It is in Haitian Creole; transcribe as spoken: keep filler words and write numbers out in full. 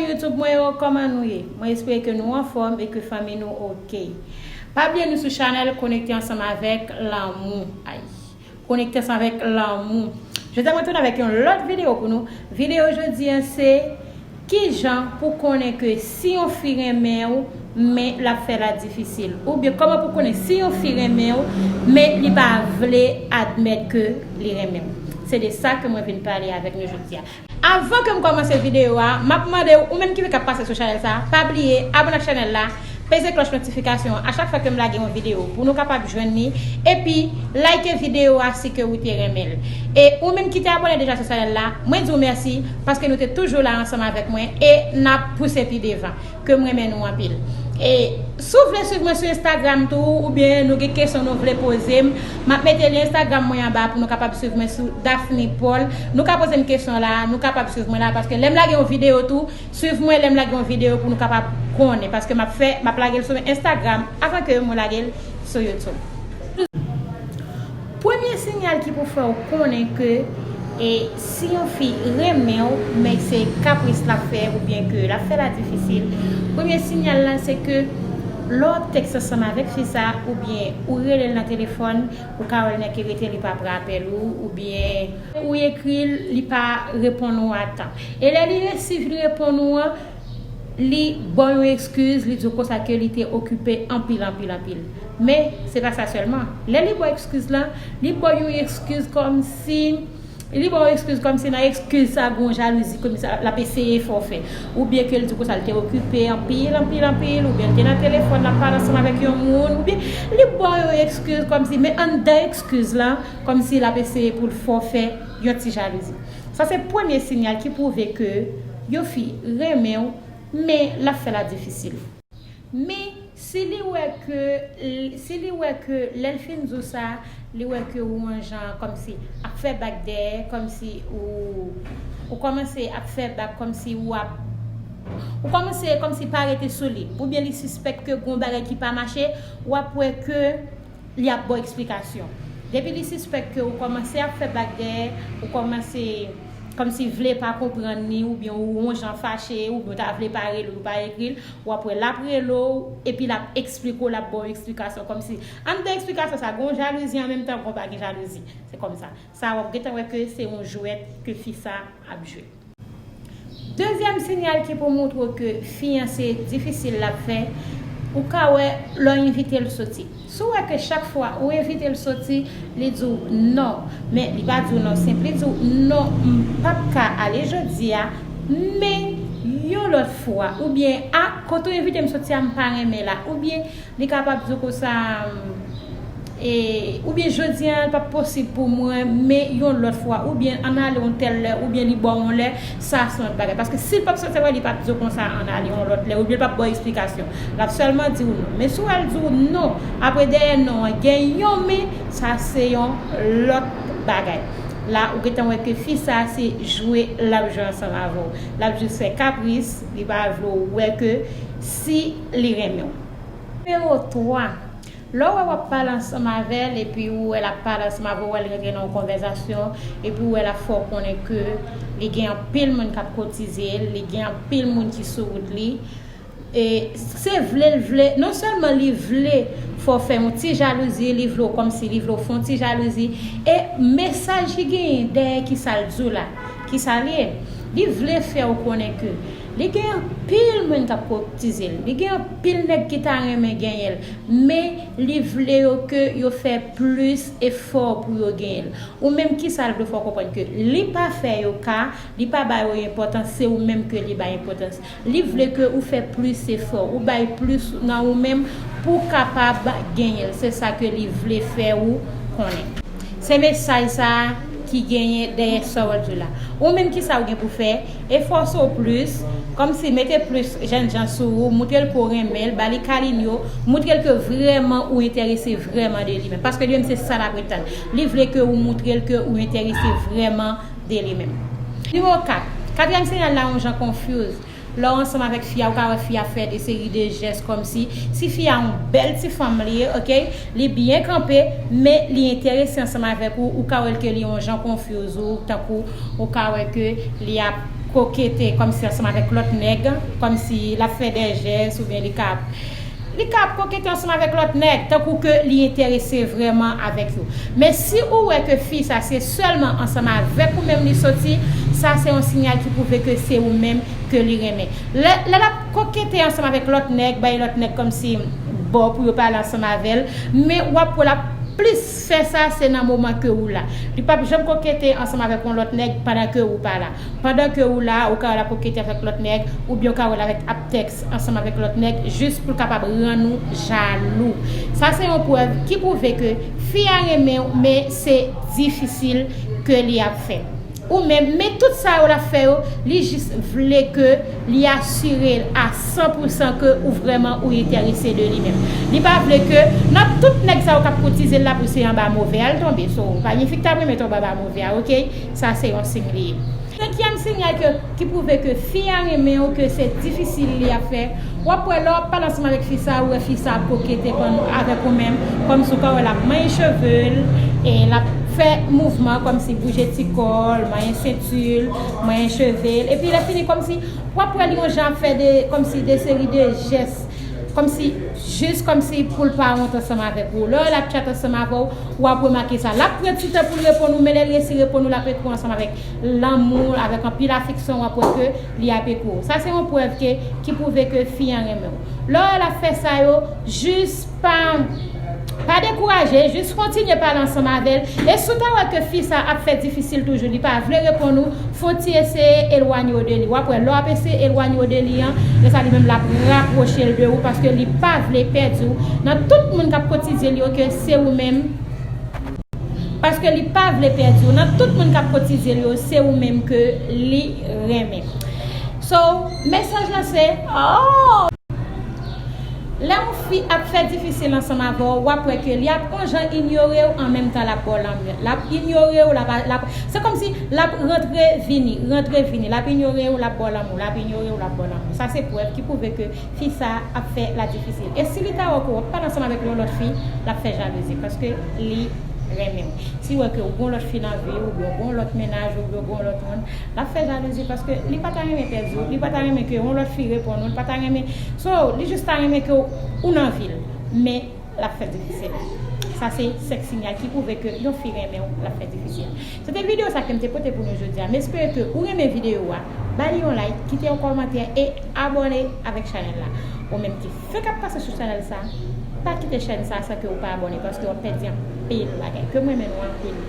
YouTube mwen yo, kòman nou ye? Mwen espere ke nou anfòm e ke fanmi nou oke. Pa bliye nou sou chanèl Konekte Ansanm Avèk Lanmou. Ay. Konekte ansanm avèk lanmou. Jodi a mwen tounen avèk yon lòt videyo pou nou. Videyo jodi a se kijan pou konnen ke si yon fi renmen w, men l ap fè la difisil. Oubyen kòman pou konnen si yon fi renmen w, men li pa vle admèt ke li renmen w. Se de sa ke mwen vin pale avèk nou jodi a. Avan ke m kòmanse videyo a, m ap mande w, ou menm ki vle k ap pase sou chanèl sa, pa bliye abòne ak chanèl la, peze klòch notifikasyon an a chak fwa ke m lage yon videyo pou nou kapab jwenn li, epi like videyo a si ke ou te renmen l. E ou menm ki te abòne deja sou chanèl la, mwen di w mèsi paske nou te toujou la ansanm avèk mwen e n ap pouse pi devan. Ke m renmen nou anpil. E si w vle swiv mwen sou Instagram tou, oubyen nou gen kesyon nou vle poze m, m ap mete lyen Instagram mwen anba pou nou kapab swiv mwen sou Daphne Paul. Nou ka poze m kesyon la, nou kapab swiv mwen la, paske lè m lage yon videyo tou, swiv mwen lè m lage yon videyo pou nou kapab konnen, paske m ap fè, m ap lage l sou Instagram avan ke mwen lage l sou YouTube. Premye sinyal ki pou fè w konnen ke, e, si yon fi renmen w, men se kapris l ap fè oubyen ke l ap fè la difisil, premye sinyal la se ke lè w ap tèks ansanm avèk fi sa, oubyen ou rele l nan telefòn, ou ka wè l nèk rete li pa pran apèl ou, oubyen ou ekri l, li pa reponn ou a tan. E lè li resi vin reponn ou an, li ba w yon ekskiz, li di w konsa ke li te okipe anpil, anpil, anpil. Men, se pa sa sèlman. Lè li ba w ekskiz lan, li ba w yon ekskiz kòmsi, li ba w yon ekskiz kòmsi nan ekskiz sa gon jalouzi, kòmsi l ap eseye fè w fè. Oubyen ke l di w konsa l te okipe anpil, anpil, anpil, oubyen l te nan telefòn, l ap pale ansanm avèk yon moun, oubyen li ba w yon ekskiz kòmsi, men anndan ekskiz lan, kòmsi l ap eseye pou l fè w fè yon ti jalouzi. Sa se premye sinyal ki pwouve ke yon fi renmen w, men l ap fè la difisil. Men si li wè ke, si li wè ke lè l fin di w sa, li wè ke ou yon jan kòmsi ap fè bak dèyè, kòmsi ou, ou kòmanse ap fè bak kòmsi ou ap, ou kòmanse kòmsi pa rete sou li, oubyen li sispèk ke gon bagay ki pa mache, w ap wè ke li ap ba w eksplikasyon. Depi li sispèk ke ou kòmanse ap fè bak dèyè, ou kòmanse kòmsi vle pa konprann li, oubyen ou yon jan fache, oubyen ou ta vle pa rele l, ou pa ekri l, w ap wè l ap rele w, epi l ap eksplike w, l ap ba w eksplikasyon. Kòmsi anndan eksplikasyon sa, gon jalouzi an menm tan, gon pa gen jalouzi. Se kòmsa. Sa w ap gentan wè ke se yon jwèt ke fi sa ap jwe. Dezyèm sinyal ki pou montre w ke fi an se difisil l ap fè, ou ka wè lè w envite l soti. Si w wè ke chak fwa ou envite l soti, li di w non, men li pa di w non senp, li di w non, m p ap ka ale jodi a, men yon lòt fwa, oubyen a, kote w envite m soti a, m pa renmen la, oubyen li kapab di w konsa, e, oubyen jodi a, l p ap posib pou mwen, men yon lòt fwa, oubyen ann ale yon tèl lè, oubyen li ba w yon lè, sa se yon lòt bagay. Paske si l p ap soti avè w, li p ap di w konsa ann ale yon lòt lè, oubyen l p ap ba w eksplikasyon. L ap sèlman di w non. Men si w wè l di w non, apre dèyè non an, gen yon men, sa se yon lòt bagay. La, ou gentan wè ke fi sa se jwe l ap jwe ansanm avè w. L ap jis fè kapris, li pa vle w wè ke si li renmen w. Nimewo twa, lè w wè w ap pale ansanm avè l, epi ou wè l ap pale ansanm avè w, wè l rantre nan yon konvèsasyon, epi ou wè l ap fè w konnen ke li gen anpil moun k ap kotize l, li gen anpil moun ki sou wout li. E se vle l vle, non sèlman li vle fè w fè yon ti jalouzi, li vle w kòmsi li vle w fè yon ti jalouzi, e mesaj ki genyen dèyè ki sa l di w la, ki sa l ye, li vle fè w konnen ke li gen anpil moun k ap kotize l, li gen anpil nèg ki ta renmen genyen l, men li vle yo ke yo fè plis efò pou yo genyen l. Ou menm, kisa l vle fè w konprann? Ke li pa fè yo ka, li pa ba yo enpòtans, se ou menm ke li bay enpòtans. Li vle ke ou fè plis efò, ou bay plis nan ou menm pou w kapab genyen l. Se sa ke li vle fè ou konnen. Se mesaj sa a ki genyen dèyè sa w ap di la. Ou menm, kisa w gen pou fè? Efòse w plis, kòmsi mete plis jènjan sou ou, moutre l ke w renmen l, ba li kalin yo, moutre l ke vrèman ou enterese vrèman de li menm. Paske li menm se sa l ap ret tann. Li vle ke ou moutre l ke ou enterese vrèman de li menm. Nimewo kat. Katriyèm sinyal la, yon jan confuse. Lè w ansanm avèk fi a, ou ka wè fi a fè de seri de jès kòmsi, si fi a yon bèl ti fanm li ye, oke, li byen kanpe, men li enterese ansanm avèk ou, ou ka wè l ke li yon jan confuse ou, tankou ou ka wè ke li ap kokete kòmsi ansanm avèk lòt nèg, kòmsi l ap fè dè jès oubyen li ka ap li ka ap kokete ansanm avèk lòt nèg, tankou ke li enterese vrèman avèk yo. Men si ou wè ke fi sa se sèlman ansanm avèk ou menm li soti, sa se yon siyal ki pwouve ke se ou menm ke li renmen. Lè, lè l ap kokete ansanm avèk lòt nèg, bay lòt nèg kòmsi bò pou yo pale ansanm avè l, men w ap wè l ap plis fè sa, se nan moman ke ou la. Li p ap janm kokete ansanm avèk yon lòt nèg pandan ke ou pa la. Pandan ke ou la, ou ka wè l ap kokete avèk lòt nèg, oubyen ou ka wè l avèk ap tèks ansanm avèk lòt nèg, jis pou l kapab rann ou jalou. Sa se yon prèv ki pwouve ke fi a renmen w, men se difisil ke li ap fè. Ou menm, men tout sa yo l ap fè yo, li jis vle ke li asire l a san pou san ke ou vrèman ou enterese de li menm. Li pa vle ke nan tout nèg sa yo k ap koutize l la pou se anba move a l tonbe. So, pa gen fi k t ap renmen tonbe anba move a, oke? Sa se yon siy li ye. Senkyèm siyal ke, ki pwouve ke fi a renmen w, ke se difisil li ap fè. W ap wè lè w ap pale ansanm avèk fi sa, ou wè fi sa ap kokete kon avèk ou menm, kòmsi w ka wè l ap manyen cheve l, e l ap fè mouvman kòmsi bouje ti kò l, manyen senti l, manyen cheve l, epi lè fini kòmsi w ap wè li yon jan ap fè de, kòmsi de seri de jès, kòmsi, jis kòmsi pou l pa wont ansanm avèk ou. Lè w wè l ap tchat ansanm avè w, w ap remake sa. L ap pran ti tan pou l reponn ou, men lè l resi reponn ou, l ap ekri w ansanm avèk lanmou, avèk anpil afeksyon, w ap wè ke li ap ekri w. Sa se yon prèv ke, ki pwouve ke fi an renmen w. Lè w wè l ap fè sa yo, jis pa, pa dekouraje, jis kontinye pale ansanm avè l. E si w ta wè ke fi sa ap fè difisil toujou, li pa vle reponn ou, fò w ti eseye elwanye w de li. W ap wè, lè w ap eseye elwanye w de li an, lè sa li menm l ap rapwoche l de ou, paske li pa vle pèdi w. Nan tout moun k ap kotize l yo, ke se ou menm, paske li pa vle pèdi w. Nan tout moun k ap kotize l yo, se ou menm ke li renmen. So, mesaj lan se, oh! Lè yon fi ap fè difisil ansanm avè w, w ap wè ke li ap yon jan inyore w, an menm tan l ap ba w lanmou. L ap inyore w, l ap, l ap, se kòmsi l ap rantre vini, rantre vini. L ap inyore w, l ap ba w lanmou, l ap inyore w, l ap ba w lanmou. Sa se prèv ki pwouve ke fi sa ap fè la difisil. E si li ta wè ke w ap pale ansanm avèk yon lòt fi, l ap fè jalouzi, paske li renmen w. Si l wè ke w gen yon lòt fi nan vi w, oubyen w gen yon lòt mennaj, oubyen w gen yon lòt moun, l ap fè jalouzi paske li pa ta renmen pèdi w, li pa ta renmen ke yon lòt fi reponn ou, li pa ta renmen. So, li jis ta renmen ke w nan vi l. Men, l ap fè difisil. Sa se senk siyal ki pwouve ke yon fi renmen w, l ap fè difisil. Se te videyo sa ke m te pote pou nou jodi a. M espere ke ou renmen videyo a. Ba li yon like, kite yon kòmantè e abòne avèk chanèl la. Ou menm ki fenk ap pase sou chanèl sa, pa kite chèn sa san ke ou pa abòne, paske w ap pèdi anpil bagay. Ke m renmen nou anpil.